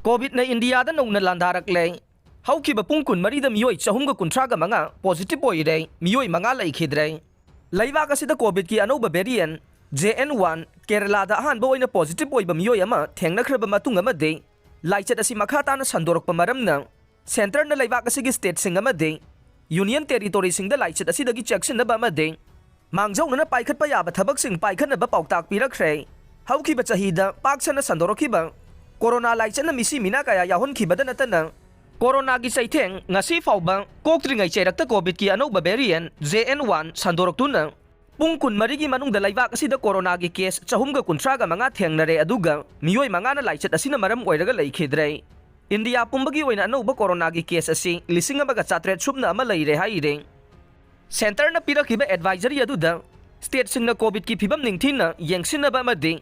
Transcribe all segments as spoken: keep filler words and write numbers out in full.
ꯀꯣꯚꯤꯗꯅ ꯏꯟꯗꯤꯌꯥꯗ ꯅꯧꯅ ꯂꯥꯟꯗꯥꯔꯛꯂꯦ꯫ ꯍꯧꯈꯤꯕ ꯄꯨꯡ ꯀꯨꯟꯃꯔꯤꯗ ꯃꯤꯑꯣꯏ ꯆꯍꯨꯝꯒ ꯀꯨꯟꯊ꯭ꯔꯥꯒ ꯃꯉꯥ positive ꯑꯣꯏꯔꯦ, ꯃꯤꯑꯣꯏ ꯃꯉꯥ ꯂꯩꯈꯤꯗ꯭ꯔꯦ꯫ ꯂꯩꯕꯥꯛ ꯑꯁꯤꯗ ꯀꯣꯚꯤꯗꯀꯤ ꯑꯅꯧꯕ variant J N one ꯀꯦꯔꯂꯥꯗ ꯑꯍꯥꯟꯕ ꯑꯣꯏꯅ positive ꯑꯣꯏꯕ ꯃꯤꯑꯣꯏ ꯑꯃ ꯊꯦꯡꯅꯈ꯭ꯔꯕ ꯃꯇꯨꯡ ꯑꯃꯗꯤ ꯂꯥꯏꯆꯠ ꯑꯁꯤ ꯃꯈꯥ ꯇꯥꯅ ꯁꯟꯗꯣꯔꯛꯄ ꯃꯔꯝꯅ centreꯅ ꯂꯩꯕꯥꯛ ꯑꯁꯤꯒꯤ stateꯁꯤꯡ ꯑꯃꯗꯤ union territoryꯁꯤꯡꯗ ꯂꯥꯏꯆꯠ ꯑꯁꯤꯗꯒꯤ ꯆꯦꯛꯁꯤꯟꯅꯕ ꯑꯃꯗꯤ ꯃꯥꯡꯖꯧꯅꯅ ꯄꯥꯏꯈꯠꯄ ꯌꯥꯕ ꯊꯕꯛꯁꯤꯡ ꯄꯥꯏꯈꯠꯅꯕ ꯄꯥꯎꯇꯥꯛ ꯄꯤꯔꯛꯈ꯭ꯔꯦ꯫ ꯍꯧꯈꯤꯕ ꯆꯍꯤꯗ ꯄꯥꯛ ꯁꯟꯅ ꯁꯟꯗꯣꯔꯛꯈꯤꯕ ꯀꯣꯔꯣꯅꯥ ꯂꯥꯏꯆꯠꯅ ꯃꯤꯁꯤ ꯃꯤꯅꯥ ꯀꯌꯥ ꯌꯥꯎꯍꯟꯈꯤꯕꯗ ꯅꯠꯇꯅ, ꯀꯣꯔꯣꯅꯥꯒꯤ ꯆꯩꯊꯦꯡ ꯉꯁꯤ ꯐꯥꯎꯕ ꯀꯣꯛꯇ꯭ꯔꯤꯉꯩ ꯆꯩꯔꯛꯇ ꯀꯣꯚꯤꯗꯀꯤ ꯑꯅꯧꯕ variant J N one ꯁꯟꯗꯣꯔꯛꯇꯨꯅ ꯄꯨꯡ ꯀꯨꯟꯃꯔꯤꯒꯤ ꯃꯅꯨꯡꯗ ꯂꯩꯕꯥꯛ ꯑꯁꯤꯗ ꯀꯣꯔꯣꯅꯥꯒꯤ case ꯆꯍꯨꯝꯒ ꯀꯨꯟꯊ꯭ꯔꯥꯒ ꯃꯉꯥ ꯊꯦꯡꯅꯔꯦ, ꯑꯗꯨꯒ ꯃꯤꯑꯣꯏ ꯃꯉꯥꯅ ꯂꯥꯏꯆꯠ ꯑꯁꯤꯅ ꯃꯔꯝ ꯑꯣꯏꯔꯒ ꯂꯩꯈꯤꯗ꯭ꯔꯦ꯫ ꯏꯟꯗꯤꯌꯥ ꯄꯨꯝꯕꯒꯤ ꯑꯣꯏꯅ ꯑꯅꯧꯕ ꯀꯣꯔꯣꯅꯥꯒꯤ case ꯑꯁꯤ ꯂꯤꯁꯤꯡ ꯑꯃꯒ ꯆꯥꯇ꯭ꯔꯦꯠ ꯁꯨꯞꯅ ꯑꯃ ꯂꯩꯔꯦ ꯍꯥꯏꯔꯤ꯫ Centreꯅ ꯄꯤꯔꯛꯈꯤꯕ advisory ꯑꯗꯨꯗ stateꯁꯤꯡꯅ ꯀꯣꯚꯤꯗꯀꯤ ꯐꯤꯕꯝ ꯅꯤꯡꯊꯤꯅ ꯌꯦꯡꯁꯤꯟꯅꯕ ꯑꯃꯗꯤ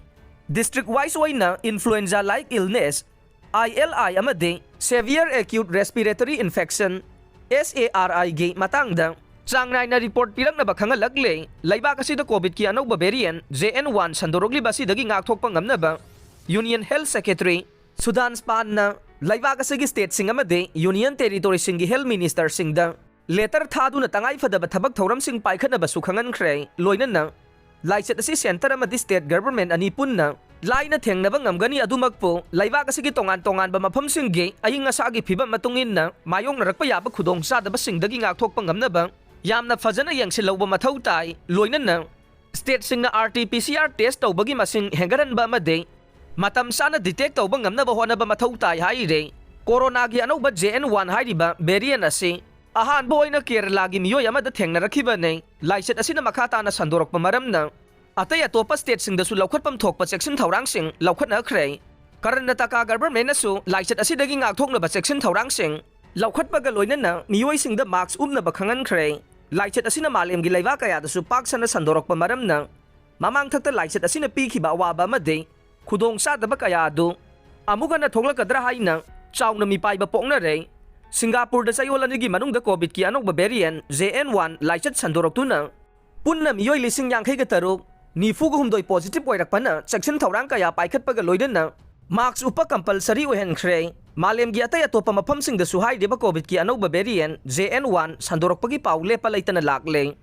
district wise ꯑꯣꯏꯅ influenza like illness, I L I, ꯑꯃꯗꯤ severe acute respiratory infection, S A R I, ꯒꯤ ꯃꯇꯥꯡꯗ ꯆꯥꯡ ꯅꯥꯏꯅ report ꯄꯤꯔꯛꯅꯕ ꯈꯪꯍꯜꯂꯛꯂꯦ꯫ ꯂꯩꯕꯥꯛ ꯑꯁꯤꯗ ꯀꯣꯚꯤꯗꯀꯤ ꯑꯅꯧꯕ variant J N one ꯁꯟꯗꯣꯔꯛꯂꯤꯕ ꯑꯁꯤꯗꯒꯤ ꯉꯥꯛꯊꯣꯛꯄ ꯉꯝꯅꯕ Union Health Secretary ꯁꯨꯗꯥꯟꯁ ꯄꯥꯟꯅ ꯂꯩꯕꯥꯛ ꯑꯁꯤꯒꯤ stateꯁꯤꯡ ꯑꯃꯗꯤ union territoryꯁꯤꯡꯒꯤ health ministerꯁꯤꯡꯗ letter ꯊꯥꯗꯨꯅ ꯇꯉꯥꯏ ꯐꯗꯕ ꯊꯕꯛ ꯊꯧꯔꯝꯁꯤꯡ ꯄꯥꯏꯈꯠꯅꯕꯁꯨ ꯈꯪꯍꯟꯈ꯭ꯔꯦ꯫ ꯂꯣꯏꯅꯅ ꯂꯥꯏꯆꯠ ꯑꯁꯤ centre ꯑꯃꯗꯤ state government ꯑꯅꯤ ꯄꯨꯟꯅ ꯂꯥꯏꯅ ꯊꯦꯡꯅꯕ ꯉꯝꯒꯅꯤ, ꯑꯗꯨꯃꯛꯄꯨ ꯂꯩꯕꯥꯛ ꯑꯁꯤꯒꯤ ꯇꯣꯉꯥꯟ ꯇꯣꯉꯥꯟꯕ ꯃꯐꯝꯁꯤꯡꯒꯤ ꯑꯏꯪ ꯑꯁꯥꯒꯤ ꯐꯤꯕꯝ ꯃꯇꯨꯡ ꯏꯟꯅ ꯃꯥꯌꯣꯛꯅꯔꯛꯄ ꯌꯥꯕ ꯈꯨꯗꯣꯡꯆꯥꯗꯕꯁꯤꯡꯗꯒꯤ ꯉꯥꯛꯊꯣꯛꯄ ꯉꯝꯅꯕ ꯌꯥꯝꯅ ꯐꯖꯅ ꯌꯦꯡꯁꯤꯜꯍꯧꯕ ꯃꯊꯧ ꯇꯥꯏ꯫ ꯂꯣꯏꯅꯅ stateꯁꯤꯡꯅ R T P C R test ꯇꯧꯕꯒꯤ ꯃꯁꯤꯡ ꯍꯦꯟꯒꯠꯍꯟꯕ ꯑꯃꯗꯤ ꯃꯇꯝ ꯆꯥꯅ detect ꯇꯧꯕ ꯉꯝꯅꯕ ꯍꯣꯠꯅꯕ ꯃꯊꯧ ꯇꯥꯏ ꯍꯥꯏꯔꯤ꯫ ꯀꯣꯔꯣꯅꯥꯒꯤ ꯑꯅꯧꯕ J N one ꯍꯥꯏꯔꯤꯕ variant ꯑꯁꯤ ꯑꯍꯥꯟꯕ ꯑꯣꯏꯅ ꯀꯦꯔꯂꯥꯒꯤ ꯃꯤꯑꯣꯏ ꯑꯃꯗ ꯊꯦꯡꯅꯔꯛꯈꯤꯕꯅꯤ꯫ ꯂꯥꯏꯆꯠ ꯑꯁꯤꯅ ꯃꯈꯥ ꯇꯥꯅ ꯁꯟꯗꯣꯔꯛꯄ ꯃꯔꯝꯅ ꯑꯇꯩ ꯑꯇꯣꯞꯄ stateꯁꯤꯡꯗꯁꯨ ꯂꯧꯈꯠꯐꯝ ꯊꯣꯛꯄ ꯆꯦꯛꯁꯤꯟ ꯊꯧꯔꯥꯡꯁꯤꯡ ꯂꯧꯈꯠꯅꯈ꯭ꯔꯦ꯫ ꯀꯔꯅꯥꯇꯀꯥ governmentꯅꯁꯨ ꯂꯥꯏꯆꯠ ꯑꯁꯤꯗꯒꯤ ꯉꯥꯛꯊꯣꯛꯅꯕ ꯆꯦꯛꯁꯤꯟ ꯊꯧꯔꯥꯡꯁꯤꯡ ꯂꯧꯈꯠꯄꯒ ꯂꯣꯏꯅꯅ ꯃꯤꯑꯣꯏꯁꯤꯡꯗ mask ꯎꯞꯅꯕ ꯈꯪꯍꯟꯈ꯭ꯔꯦ꯫ ꯂꯥꯏꯆꯠ ꯑꯁꯤꯅ ꯃꯥꯂꯦꯝꯒꯤ ꯂꯩꯕꯥꯛ ꯀꯌꯥꯗꯁꯨ ꯄꯥꯛ ꯁꯟꯅ ꯁꯟꯗꯣꯔꯛꯄ ꯃꯔꯝꯅ ꯃꯃꯥꯡꯊꯛꯇ ꯂꯥꯏꯆꯠ ꯑꯁꯤꯅ ꯄꯤꯈꯤꯕ ꯑꯋꯥꯕ ꯑꯃꯗꯤ ꯈꯨꯗꯣꯡꯆꯥꯗꯕ ꯀꯌꯥ ꯑꯗꯨ ꯑꯃꯨꯛ ꯍꯟꯅ ꯊꯣꯛꯂꯛꯀꯗ꯭ꯔꯥ ꯍꯥꯏꯅ ꯆꯥꯎꯅ ꯃꯤꯄꯥꯏꯕ ꯄꯣꯛꯅꯔꯦ꯫ ꯁꯤꯡꯒꯥꯄꯨꯔꯗ ꯆꯌꯣꯜ ꯑꯅꯤꯒꯤ ꯃꯅꯨꯡꯗ ꯀꯣꯚꯤꯗꯀꯤ ꯑꯅꯧꯕ variant J N one ꯂꯥꯏꯆꯠ ꯁꯟꯗꯣꯔꯛꯇꯨꯅ ꯄꯨꯟꯅ ꯃꯤꯑꯣꯏ ꯂꯤꯁꯤꯡ ꯌꯥꯡꯈꯩꯒ ꯇꯔꯨꯛ, ꯅꯤꯐꯨꯒ ꯍꯨꯝꯗꯣꯏ positive ꯑꯣꯏꯔꯛꯄꯅ ꯆꯦꯛꯁꯤꯟ ꯊꯧꯔꯥꯡ ꯀꯌꯥ ꯄꯥꯏꯈꯠꯄꯒ ꯂꯣꯏꯅꯅ ꯃꯥꯛꯁ ꯎꯞꯄ ꯀꯝꯄꯜꯁꯔꯤ ꯑꯣꯏꯍꯟꯈ꯭ꯔꯦ꯫ ꯃꯥꯂꯦꯝꯒꯤ ꯑꯇꯩ ꯑꯇꯣꯞꯄ ꯃꯐꯝꯁꯤꯡꯗꯁꯨ ꯍꯥꯏꯔꯤꯕ ꯀꯣꯚꯤꯗꯀꯤ ꯑꯅꯧꯕ ꯚꯦꯔꯤꯌꯦꯟ ꯖꯦ ꯑꯦꯟ ꯋꯥꯟ ꯁꯟꯗꯣꯔꯛꯄꯒꯤ ꯄꯥꯎ ꯂꯦꯞꯄ ꯂꯩꯇꯅ ꯂꯥꯛꯂꯦ꯫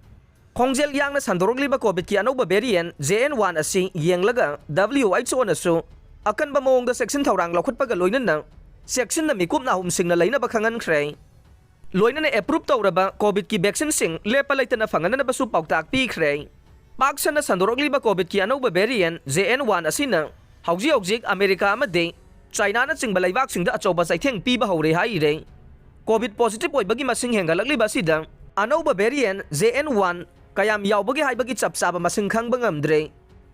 ꯈꯣꯡꯖꯦꯜ ꯌꯥꯡꯅ ꯁꯟꯗꯣꯔꯛꯂꯤꯕ ꯀꯣꯚꯤꯗꯀꯤ ꯑꯅꯧꯕ ꯚꯦꯔꯤꯌꯦꯟ J N one ꯑꯁꯤ ꯌꯦꯡꯂꯒ W H O ꯅꯁꯨ ꯑꯀꯟꯕ ꯃꯑꯣꯡꯗ ꯆꯦꯛꯁꯤꯟ ꯊꯧꯔꯥꯡ ꯂꯧꯈꯠꯄꯒ ꯂꯣꯏꯅꯅ ꯆꯦꯛꯁꯤꯟꯅ ꯃꯤꯀꯨꯞ ꯅꯥꯍꯨꯝꯁꯤꯡꯅ ꯂꯩꯅꯕ ꯈꯪꯍꯟꯈ꯭ꯔꯦ꯫ ꯂꯣꯏꯅꯅ ꯑꯦꯄ꯭ꯔꯨꯞ ꯇꯧꯔꯕ ꯀꯣꯚꯤꯗꯀꯤ ꯚꯦꯛꯁꯤꯟꯁꯤꯡ ꯂꯦꯞꯄ ꯂꯩꯇꯅ ꯐꯪꯍꯟꯅꯕꯁꯨ ꯄꯥꯎꯇꯥꯛ ꯄꯤꯈ꯭ꯔꯦ꯫ ꯄꯥꯛ ꯁꯟꯅ ꯁꯟꯗꯣꯔꯛꯂꯤꯕ ꯀꯣꯚꯤꯗꯀꯤ ꯑꯅꯧꯕ ꯚꯦꯔꯤꯌꯦꯟ J N one ꯑꯁꯤꯅ ꯍꯧꯖꯤꯛ ꯍꯧꯖꯤꯛ ꯑꯃꯦꯔꯤꯀꯥ ꯑꯃꯗꯤ ꯆꯥꯏꯅꯥꯅꯆꯤꯡꯕ ꯂꯩꯕꯥꯛꯁꯤꯡꯗ ꯑꯆꯧꯕ ꯆꯩꯊꯦꯡ ꯄꯤꯕ ꯍꯧꯔꯦ ꯍꯥꯏꯔꯦ꯫ ꯀꯣꯚꯤꯗ ꯄꯣꯖꯤꯇꯤꯚ ꯑꯣꯏꯕꯒꯤ ꯃꯁꯤꯡ ꯍꯦꯟꯒꯠꯂꯛꯂꯤꯕ ꯑꯁꯤꯗ ꯑꯅꯧꯕ ꯚꯦꯔꯤꯌꯦꯟ J N one ꯀꯌꯥꯝ ꯌꯥꯎꯕꯒꯦ ꯍꯥꯏꯕꯒꯤ ꯆꯞ ꯆꯥꯕ ꯃꯁꯤꯡ ꯈꯪꯕ ꯉꯝꯗ꯭ꯔꯦ꯫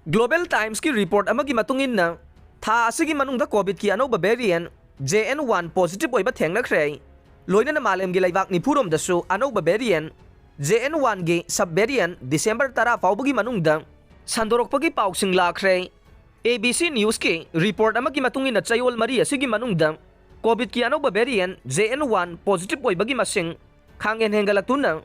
ꯒ꯭ꯂꯣꯕꯦꯜ ꯇꯥꯏꯝꯁꯀꯤ ꯔꯤꯄꯣꯔꯠ ꯑꯃꯒꯤ ꯃꯇꯨꯡ ꯏꯟꯅ, ꯊꯥ ꯑꯁꯤꯒꯤ ꯃꯅꯨꯡꯗ ꯀꯣꯚꯤꯗꯀꯤ ꯑꯅꯧꯕ ꯚꯦꯔꯤꯌꯦꯟ J N one ꯄꯣꯖꯤꯇꯤꯚ ꯑꯣꯏꯕ ꯊꯦꯡꯅꯈ꯭ꯔꯦ꯫ ꯂꯣꯏꯅꯅ ꯃꯥꯂꯦꯝꯒꯤ ꯂꯩꯕꯥꯛ ꯅꯤꯐꯨꯔꯣꯝꯗꯁꯨ ꯑꯅꯧꯕ ꯚꯦꯔꯤꯌꯦꯟ J N one ꯒꯤ ꯁꯕ ꯚꯦꯔꯤꯌꯦꯟ ꯗꯤꯁꯦꯝꯕꯔ ꯇꯔꯥ ꯐꯥꯎꯕꯒꯤ ꯃꯅꯨꯡꯗ ꯁꯟꯗꯣꯔꯛꯄꯒꯤ ꯄꯥꯎꯁꯤꯡ ꯂꯥꯛꯈ꯭ꯔꯦ꯫ A B C ꯅ꯭ꯌꯨꯁꯀꯤ ꯔꯤꯄꯣꯔꯠ ꯑꯃꯒꯤ ꯃꯇꯨꯡ ꯏꯟꯅ, ꯆꯌꯣꯜ ꯃꯔꯤ ꯑꯁꯤꯒꯤ ꯃꯅꯨꯡꯗ ꯀꯣꯚꯤꯗꯀꯤ ꯑꯅꯧꯕ ꯚꯦꯔꯤꯌꯦꯟ J N one ꯄꯣꯖꯤꯇꯤꯚ ꯑꯣꯏꯕꯒꯤ ꯃꯁꯤꯡ ꯈꯥꯡꯍꯦꯟ ꯍꯦꯟꯒꯠꯂꯛꯇꯨꯅ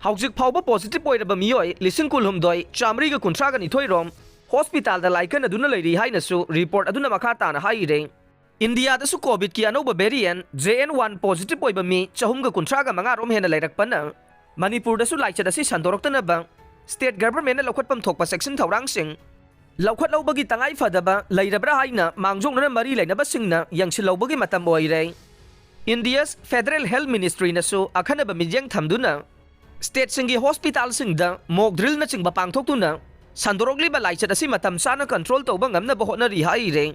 ꯍꯧꯖꯤꯛ ꯐꯥꯎꯕ ꯄꯣꯖꯤꯇꯤꯚ ꯑꯣꯏꯔꯕ ꯃꯤꯑꯣꯏ ꯂꯤꯁꯤꯡ ꯀꯨꯟꯍꯨꯝꯗꯣꯏ ꯆꯥꯃꯔꯤꯒ ꯀꯨꯟꯊ꯭ꯔꯥꯒ ꯅꯤꯊꯣꯏ ꯔꯣꯝ ꯍꯣꯁꯄꯤꯇꯥꯜꯗ ꯂꯥꯏꯀꯠꯅꯗꯨꯅ ꯂꯩꯔꯤ ꯍꯥꯏꯅꯁꯨ ꯔꯤꯄꯣꯔꯠ ꯑꯗꯨꯅ ꯃꯈꯥ ꯇꯥꯅ ꯍꯥꯏꯔꯦ꯫ ꯏꯟꯗꯤꯌꯥꯗꯁꯨ ꯀꯣꯚꯤꯗꯀꯤ ꯑꯅꯧꯕ ꯚꯦꯔꯤꯌꯦꯟ J N one ꯄꯣꯖꯤꯇꯤꯚ ꯑꯣꯏꯕ ꯃꯤ ꯆꯍꯨꯝꯒ ꯀꯨꯟꯊ꯭ꯔꯥꯒ ꯃꯉꯥ ꯔꯣꯝ ꯍꯦꯟꯅ ꯂꯩꯔꯛꯄꯅ ꯃꯅꯤꯄꯨꯔꯗꯁꯨ ꯂꯥꯏꯆꯠ ꯑꯁꯤ ꯁꯟꯗꯣꯔꯛꯇꯅꯕ ꯁ꯭ꯇꯦꯠ ꯒꯚꯔꯟꯃꯦꯟꯠꯅ ꯂꯧꯈꯠꯐꯝ ꯊꯣꯛꯄ ꯆꯦꯛꯁꯤꯟ ꯊꯧꯔꯥꯡꯁꯤꯡ ꯂꯧꯈꯠꯍꯧꯕꯒꯤ ꯇꯉꯥꯏ ꯐꯗꯕ ꯂꯩꯔꯕ꯭ꯔꯥ ꯍꯥꯏꯅ ꯃꯥꯡꯖꯧꯅꯅ ꯃꯔꯤ ꯂꯩꯅꯕꯁꯤꯡꯅ ꯌꯦꯡꯁꯤꯜꯍꯧꯕꯒꯤ ꯃꯇꯝ ꯑꯣꯏꯔꯦ꯫ ꯏꯟꯗꯤꯌꯥꯁ ꯐꯦꯗꯔꯦꯜ ꯍꯦꯜꯊ ꯃꯤꯅꯤꯁꯇ꯭ꯔꯤꯅꯁꯨ ꯑꯈꯟꯅꯕ ꯃꯤꯠꯌꯦꯡ ꯊꯝꯗꯨꯅ ꯁ꯭ꯇꯦꯠꯁꯤꯡꯒꯤ ꯍꯣꯁꯄꯤꯇꯥꯜꯁꯤꯡꯗ ꯃꯣꯛ ꯗ꯭ꯔꯤꯜꯅꯆꯤꯡꯕ ꯄꯥꯡꯊꯣꯛꯇꯨꯅ ꯁꯟꯗꯣꯔꯛꯂꯤꯕ ꯂꯥꯏꯆꯠ ꯑꯁꯤ ꯃꯇꯝ ꯆꯥꯅ ꯀꯟꯇ꯭ꯔꯣꯜ ꯇꯧꯕ ꯉꯝꯅꯕ ꯍꯣꯠꯅꯔꯤ ꯍꯥꯏꯔꯦ꯫